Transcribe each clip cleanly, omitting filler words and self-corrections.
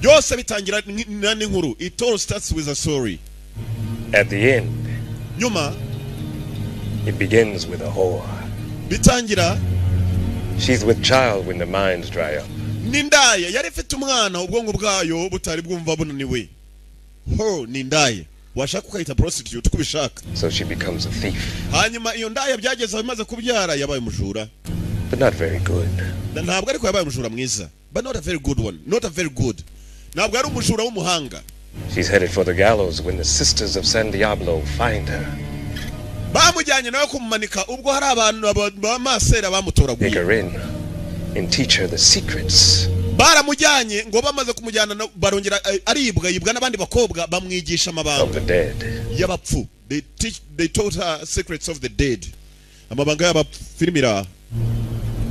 Byose bitangira n'inkuru. It all starts with a story. At the end, Nyuma it begins with a whore. Bitangira She's with child when the mines dry up. N'indaya yari ifite umwana, ubwonko bwayo butari bwumva bunaniwe. Ho ni indaya, washaka ukayita prostitute uko ubishaka. So she becomes a thief, Hanyuma iyo ndaya byageze aho imaze kubyara yabaye umujura. But not very good. Ntabwo ariko yabaye umujura mwiza, but not a very good one, not a very good, ntabwo yari umujura w'umuhanga. She's headed for the gallows when the Sisters of San Diablo find her. Bamujyanye nawe kumumanika ubwo hari abantu b'amasera bamutoraguye. Take her in and teach her the secrets Baramujyanye ngo bamaze kumujyana barongera aribwa, yibwa n'abandi bakobwa, bamwigisha of amabanga the dead. y'abapfu. They taught her secrets of the dead, amabanga y'abapfu. Filimi iraha.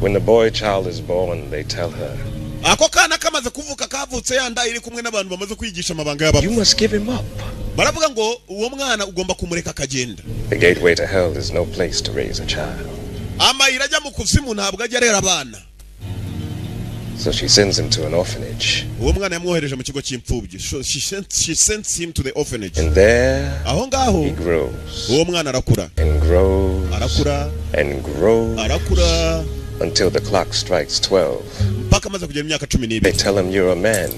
When the boy child is born, they tell her, Ako kana kamaze kuvuka, kavutse yandaye iri kumwe n'abantu bamaze kwigisha amabanga y'abapfu. "You must give him up." Baravuga ngo uwo mwana ugomba kumureka akagenda. The gateway to hell is no place to raise a child. Amayira ajya mu kuzimu ntabwo ajya arera abana. So she sends him to an orphanage. Uwo mwana yamwohereje mu kigo cy'imfubyi. So she sent him to the orphanage. And there Aho ngaho he grows uwo mwana arakura and grows arakura and grows arakura until the clock strikes 12. mpaka amaze kugera imyaka cumi They n'ibiri tell him, "You're a man.